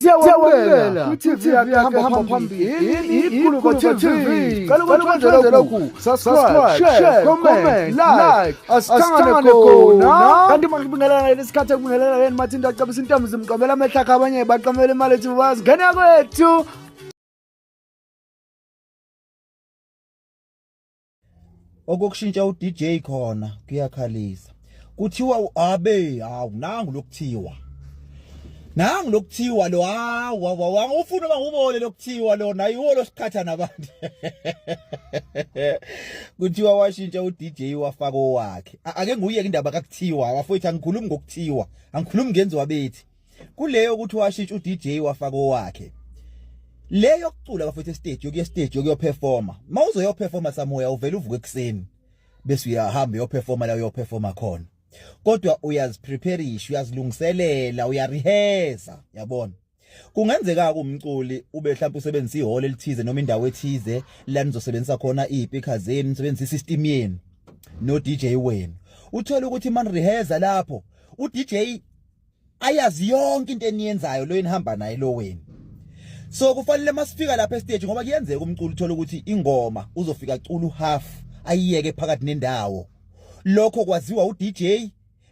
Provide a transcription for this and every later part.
Siyawamukela kwi-TV yakhe hamba phambili iQuluba TV. Cela ukuthi wenze lokhu. Subscribe, share, comment, like. Asithangane khona. Kanti uma ngibingelela ngalesi sikhathi ekubingelela yena Mathinta acabisa intombi zimqamela amehlo akhe abanye baqamela imali ethi bazi ngene kwethu. Okokushintsha uDJ khona kuyakhalisa. Kuthiwa abe hawu nangu lokuthiwa. Nangu lokuthiwa lo hawu hawu ufuna uma ngubone lokuthiwa lo nayiwo losikhatha nabantu. Kuthiwa washintsha uDJ wafaka owakhe. Ake nguyeke indaba kakuthiwa bafowethu angikhulumi ngokuthiwa, angikhulumi ngenziwa bethi. Kuleyo ukuthi washintsha uDJ wafaka owakhe. Le yokucula bafethu estage yokuya stage yokuyoperforma. Mawuzoyoperforma samoya uvela uvuke ekuseni bese uyahamba uyoperforma la uyoperforma khona. Kodwa uyaziprepareisha, uyazilungiselela, uyarehearsa, yabona. Kungenzeka kumculi ube mhlawumbe usebenzisa ihall elithize noma indawo ethize la nizosebenzisa khona izipikha zenu, nisebenzisa isystem yenu no DJ wenu. Uthola ukuthi man rehearsa lapho u DJ ayazi yonke into eniyenzayo lo enihamba naye lo wenu so kufanele masifika lapha estage ngoba kuyenzeka umculo uthola ukuthi ingoma uzofika cula uhalf ayiyeke phakathi nendawo lokho kwaziwa uDJ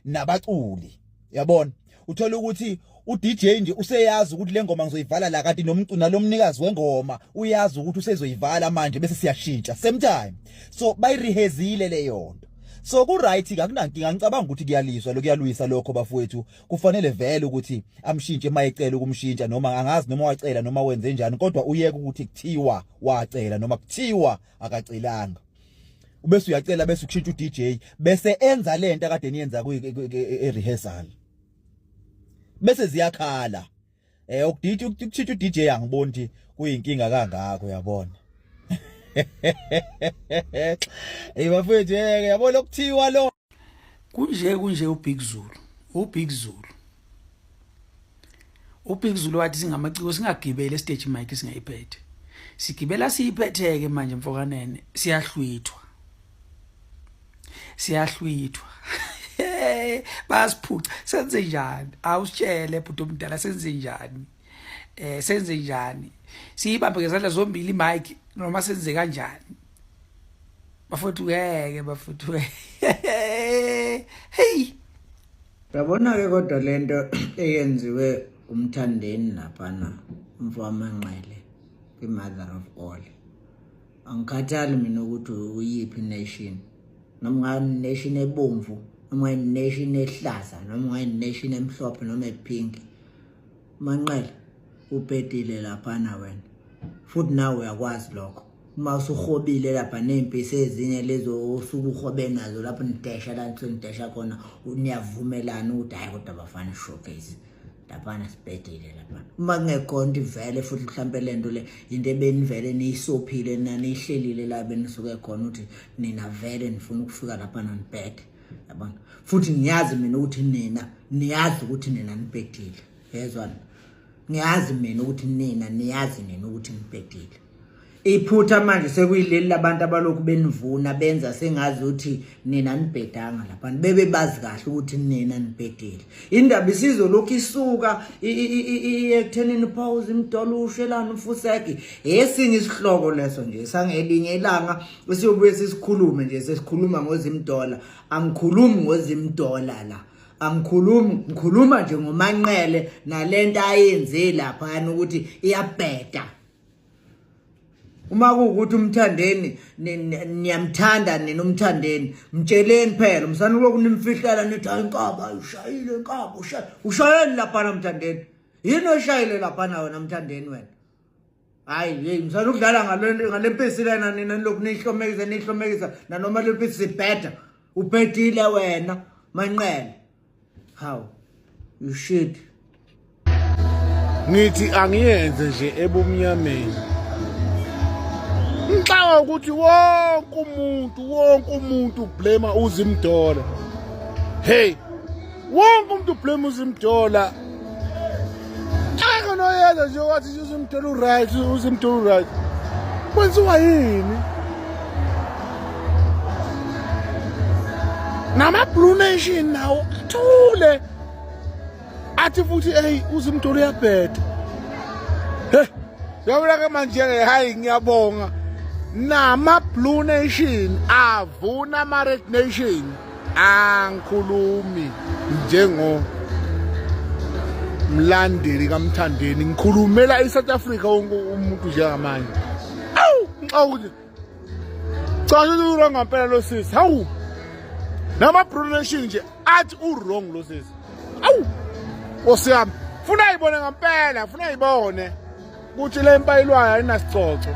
nabaculi yabona uthola ukuthi uDJ nje useyazi ukuthi lengoma ngizoyivala la kanti nomculo nalomnikazi wengoma uyazi ukuthi usezoyivala manje bese siyashintsha same time so bayirehezile leyo nto so ku right ke akunankinga ngicabanga ukuthi kuyaliswa lokuyalwisa lokho bafowethu kufanele vele ukuthi amshintshe mayecela ukumshintsha noma angazi noma wacela noma wenze njani kodwa uyeke ukuthi kuthiwa wacela noma kuthiwa akacelanga ubese uyacela bese ukushintsha uDJ bese enza lento akade niyenza ku rehearsal bese ziyakhala Eh ukudija ukutshintsha uDJ angiboni ukuthi kuyinkinga kangako yabona. Hey bafethu eh yabona okuthiwa lo kunje kunje uBig Zulu uBig Zulu uBig Zulu wathi singamaciko singagibeli estage mic singayiphethe sigibela siyiphetheke manje mfokanene siyahlwithwa siyahlwithwa bayasiphuca senze njani awusitshele bhuti omdala senze njani eh senze njani siyibambe ngezandla zombili imic noma senze kanjani bafowethu ngeke bafowethu hey Yabona-ke kodwa lento eyenziwe umthandeni laphana umfo wamanqele kwi-mother of all angikhathali mina ukuthi uyiphi nation noma ungayi-nation ebomvu noma ungayi-nation ehlaza noma ungayi-nation emhlophe noma ephinki manqele ubhedile laphana wena futhi nawe uyakwazi lokho uma usuhobile lapha ney'mpisi ezinye lezo osuke uhobe nazo lapho nidesha la nisuke nidesha khona niyavumelana ukuthi hhayi kodwa bafana showcase laphana sibhedile laphana uma kungekhona into ivele futhi mhlampe le nto le into ebenivele niyisophile naniyihlelile la benisuke khona ukuthi nina vele nifuna ukufika laphana nibhede yabona futhi ngiyazi mina ukuthi nina niyazi ukuthi nina nibhedile yezwana ngiyazi mina ukuthi nina niyazi nina ukuthi nibhedile iphutha manje sekuyileli labantu abalokhu benivuna benza sengazi ukuthi nina nibhedanga lapha bebe bazi kahle ukuthi nina nibhedile indaba isizolokhu isuka ekuthenini pause imdolo ushelana umfuseki esinye isihloko leso nje sangelinye ilanga esiyobuye sisikhulume nje sesikhuluma ngozimdola angikhulumi ngozimdola la angikhulumi ngikhuluma nje ngomanqele nalento ayenze lapha yana ukuthi iyabheda uma kuwukuthi umthandeni niyamthanda nina umthandeni mtsheleni phela msana uloku nimfihlela nithi hayi inkaba ushayile inkaba ushayile ushayeni laphana mthandeni yini oshayile laphana wena mthandeni wena hayi hey msana ukudlala ngale mpisi lena nina nilokhu niyihlomekisa niyihlomekisa nanoma le mpisi sibheda ubhedile wena manqele how you shit ngithi angiyenze nje ebumnyameni ngixaka ukuthi wonke umuntu wonke umuntu blame uzimdola hey wonke umuntu blame uzimdola akekho noyedwa nje wathi uzimdola uright uzimdola uright kwenziwa yini nama-blue nation nawo athule athi futhi eyi uzimdolo uyabheda Hey, yabona ke manje ke hayi ngiyabonga. Nama Blue Nation avuna ama Red Nation angikhulumi njengo mlandeli kaMthandeni ngikhulumela iSouth Africa wonke umuntu njengamanje. Awu, ngixoxa Cha u-wrong ngampela lo sisi. Hawu. Nama Blue Nation nje athi u-wrong lo sisi. Awu. Nkosi yami. Funa ayibone ngampela, funa ayibone. Kuthi le mpayilwayo ayinasicoco.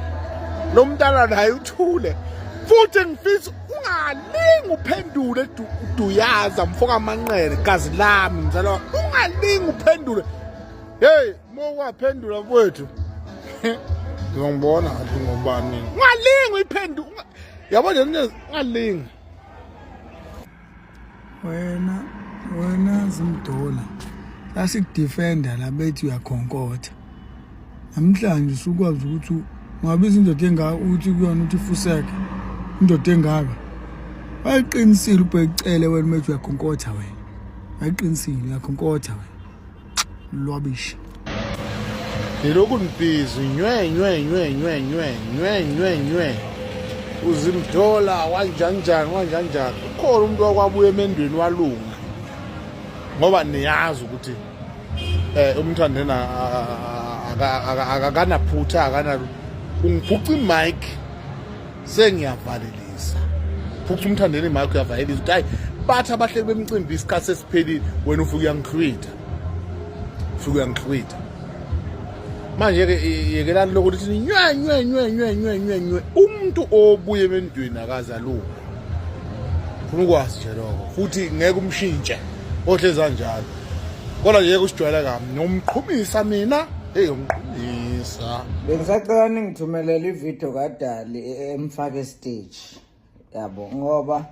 Lo mntana naye uthule. Futhi ngifisa ungalingi uphendule uduyaza mfoka amanqele gazi lami mzala ungalingi uphendule. Hey, Mokwaphendula mfowethu. Ngizongibona ngathi ngobani. Ungalingi uyiphendula. Yabo nje ungalingi. Wena wena zimdola. Sasikudefenda la bethi uyakhonkotha. Namhlanje usukwazi ukuthi ungabiza indoda engaka uthi kuyona uthi fuseke. Indoda engaka. Wayiqinisile ubhekucele wena methi uyakhonkotha wena. Wayiqinisile uyakhonkotha wena. Lwabishi. Nilokhu nibhizi nywe nywe nywe nywe nywe nywe nywe nywe uzimthola wanjanjani wanjanjani ukhona umuntu wakwabuya emendweni walunga ngoba niyazi ukuthi eh umthandena akanaphutha akana ungiphuca imic sengiyavalelisa phuca umthandeni imali uyavalelisa ukuthi hayi bathi abahleli bemcimbi isikhathi sesiphelile wena ufike uyangihlwitha ufike uyangihlwitha manje-ke yekelani lokho lithi nywe nywe nywe nywe nywe nywe nywe umuntu obuye emendweni akaze alunga funa ukwazi nje lokho futhi ngeke umshintshe ohlezi kanjalo kodwa nje kusijwayela kabi nomqhumisa mina hey umqhumisa Bengisacela ningithumelele ivideo kaDali emfake stage. Yabo ngoba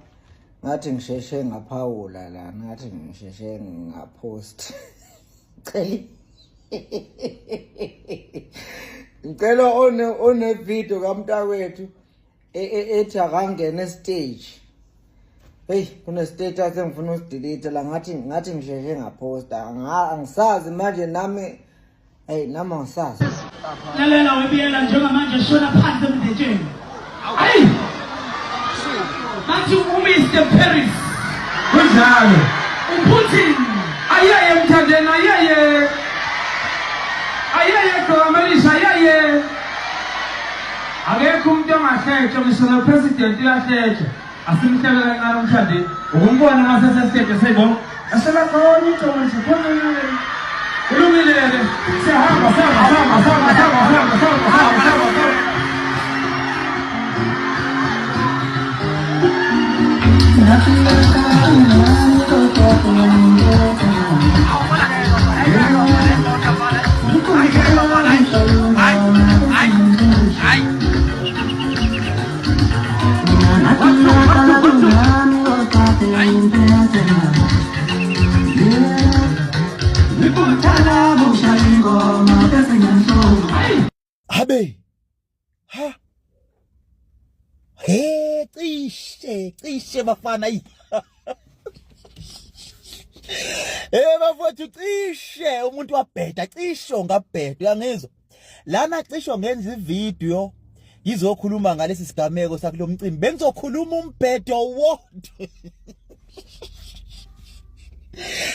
ngathi ngisheshe ngaphawula la, ngathi ngisheshe ngapost. Cela Ngicela one one video kamntakwethu e, e, ethi akangene stage. Hey kune status engifuna usidelete la ngathi ngathi ngisheshe ngaposta angisazi manje nami hey nami angisazi. Lalela webiyela njengamanje shona phansi emdetsheni. Hayi! Bathi uMr Paris. Kunjalo. UPutin. Ayeye mthandeni ayeye. Ayeye gqokamelisha ayeye. Akekho umuntu ongahletshwa ngisho nopresident uyahletshwa. Asimhlebe kancane umthandeni. Ukumbona uma sesesiteji sebo. Aselakhona igqokamelisha khona. Kulungile-ke. Siyahamba sihamba sihamba sihamba sihamba sihamba sihamba sihamba sihamba. Habe ha he cishe cishe bafana ayi Eh bafowethu cishe umuntu wabheda cishe ungabheda uyangizwa lana cishe ngenza ivideo ngizokhuluma ngalesi sigameko sakulomcimbi bengizokhuluma umbhedo wodwa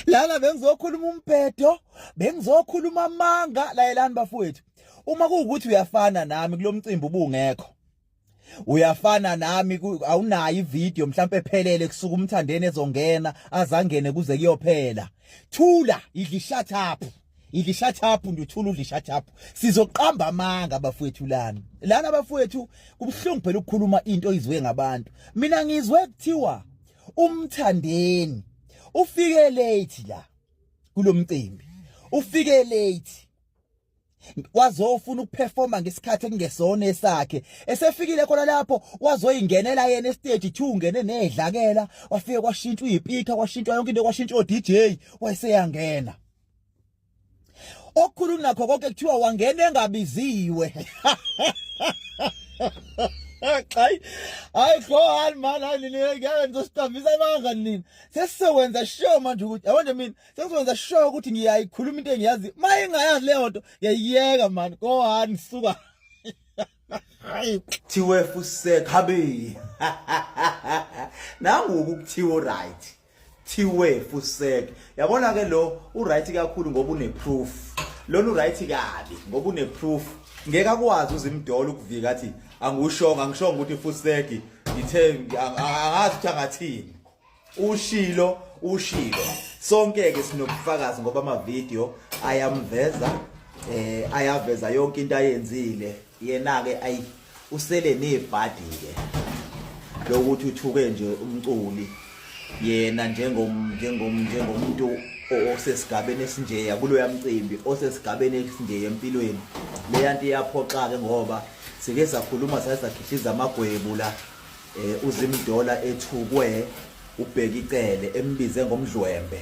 lana bengizokhuluma umbhedo bengizokhuluma amanga layelani bafowethu uma kuwukuthi uyafana nami kulomcimbi ubungekho uyafana nami awunayo ivideo mhlawumbe ephelele kusuka umthandeni ezongena azangene kuze kuyophela thula idli shut up idli shut up nduthula udli shut up sizoqamba amanga bafowethu lana lana bafowethu kubuhlungu phela ukukhuluma into oyizwe ngabantu mina ngizwe kuthiwa umthandeni ufike late la kulomcimbi ufike late wazofuna ukuperforma ngesikhathi ekungesona esakhe esefikile khona lapho wazoyingenela yena estage 2 ungene nedlakela wafike kwashintshwa izipika kwashintshwa yonke into kwashintshwa oDJ wayeseyangena okukhulu nakho konke kuthiwa wangena engabiziwe. Hayi hayi go man, hayi nini ngeke ngizosiqambisa amanga nini. Sesizokwenza sure manje ukuthi yabo nje mina sengizokwenza sure ukuthi ngiyayikhuluma into engiyazi. Mayingayazi leyo nto ngiyayiyeka man. Go on suka. Hayi Thiwe fusek habi. Nangu ukuthiwa right. Thiwe fusek. Yabona ke lo u right kakhulu ngoba une proof. Lona u right kabi ngoba une proof. Ngeke akwazi uzimdola ukuvika athi angushonga angishonga ukuthi fusek ngithe angazi ukuthi angathini. Ushilo ushilo sonke ke sinobufakazi ngoba ama video ayamveza eh ayaveza yonke into ayenzile yena ke ayi usele nebhadi ke lokuthi uthuke nje umculi yena njengom njengom njengomuntu osesigabeni esinjeya kuloya mcimbi osesigabeni esinjeya empilweni leyanto iyaphoxa ke ngoba sike sakhuluma saze sakhihliza amagwebu la eh uZimdola ethukwe uBheki Cele embize ngomdlwembe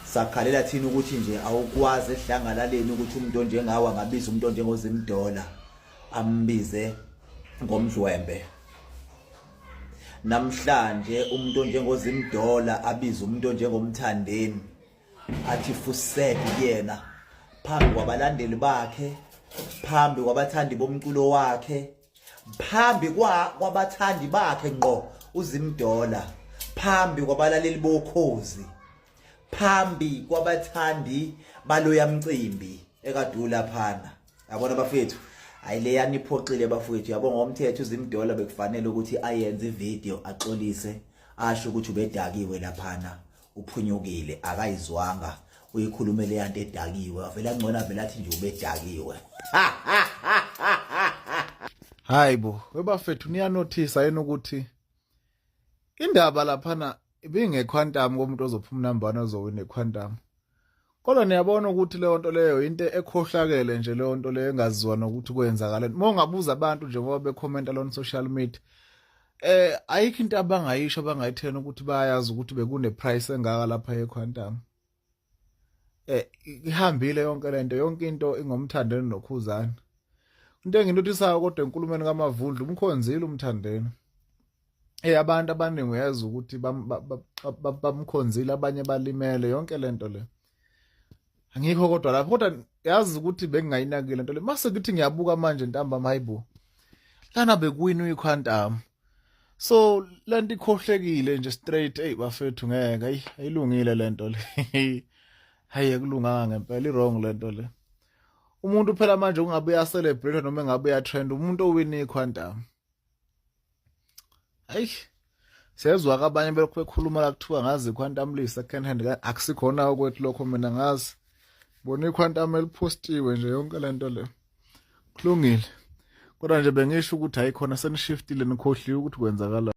sakhalela thina ukuthi nje awukwazi ehlangalaleni ukuthi umuntu onjengawe angabiza umuntu onjengoZimdola ambize ngomdlwembe namhlanje umuntu onjengoZimdola abiza umuntu onjengomthandeni athi fusek kuyena phambi kwabalandeli bakhe phambi kwabathandi bomculo wakhe phambi kwa kwabathandi bakhe ngqo uZimdola phambi kwabalaleli bokhozi phambi kwabathandi baloya mcimbi ekadula phana yabona bafethu hayi leyani iphoxile bafethu yabo ngomthetho uZimdola bekufanele ukuthi ayenze ivideo axolise asho ukuthi ubedakiwe laphana uphunyukile akayizwanga uyikhulume leya nto edakiwe avele angcono avele athi nje ubedakiwe. Hayi bo, webafethu niyanothisa yini ukuthi indaba laphana ibingekhwantamu komuntu ozophuma nambana ozowina ekhwantamu. Kodwa niyabona ukuthi leyo nto leyo into ekhohlakele nje leyo nto leyo engaziwa nokuthi kwenzakaleni. Uma ungabuza abantu nje ngoba bekhomenta lona social media eh ayikho into abangayisho abangayithena ukuthi bayazi ukuthi bekune price engaka lapha eQuantum. Eh ihambile yonke lento yonke into ingomthandeni nokhuzana. Into enginothisayo kodwa enkulumeni kaMavundla umkhonzile umthandeni. Eh abantu abaningi uyazi ukuthi bamkhonzile abanye balimele yonke lento le. Angikho kodwa lapho kodwa yazi ukuthi bengingayinakile lento le. Mase kuthi ngiyabuka manje ntambama hayibo. Lana bekuwina uyiquantum. So lento ikhohlekile nje straight hey bafethu ngeke ayi ayilungile lento le. Hayi akulunganga ngempela i wrong lento le. Umuntu phela manje ungabe uya celebrate noma engabe uya trend umuntu owina iquantum. Ayi siyezwa ke abanye belokhu bekhuluma la kuthiwa ngazi iquantum li second hand akusikhona okwethu lokho mina ngazi bona iquantum eliphostiwe nje yonke lento le kulungile kodwa nje bengisho ukuthi hayi khona senishiftile nikhohliwe ukuthi kwenzakala.